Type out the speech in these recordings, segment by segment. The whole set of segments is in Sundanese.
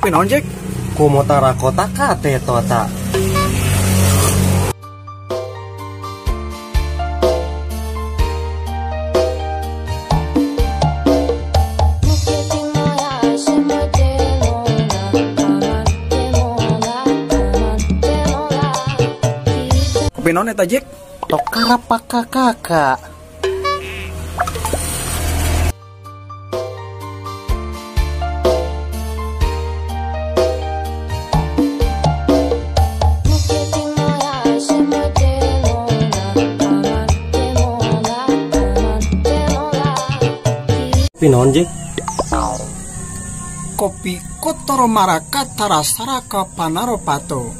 Kopi naon, Jack? Kumotara kota kate tota. Kopi naon eta, Jack? Tokara pakakaka. Kopi naon, Jack? Kopi Kotoro Maraka Tarasaraka Panaropato.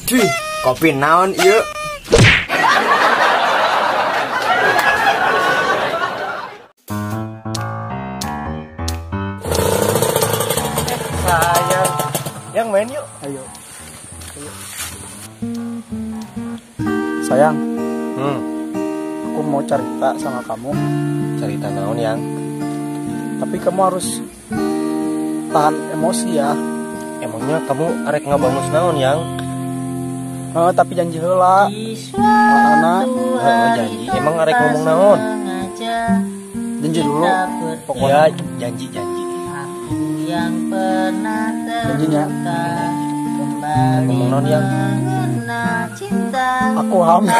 Cuy, kopi naon ieu? Sayang, yang main yuk. Ayo. Ayo. Sayang, aku mau cerita sama kamu. Cerita naon, Yang? Tapi kamu harus tahan emosi ya. Emangnya kamu arek ngabangus naon, Yang? Tapi janji heula. Anak, janji. Emang arek ngomong naon? Janji dulu. Pokoknya janji. Janjinya. Ngomong naon, Yang? Aku hamil.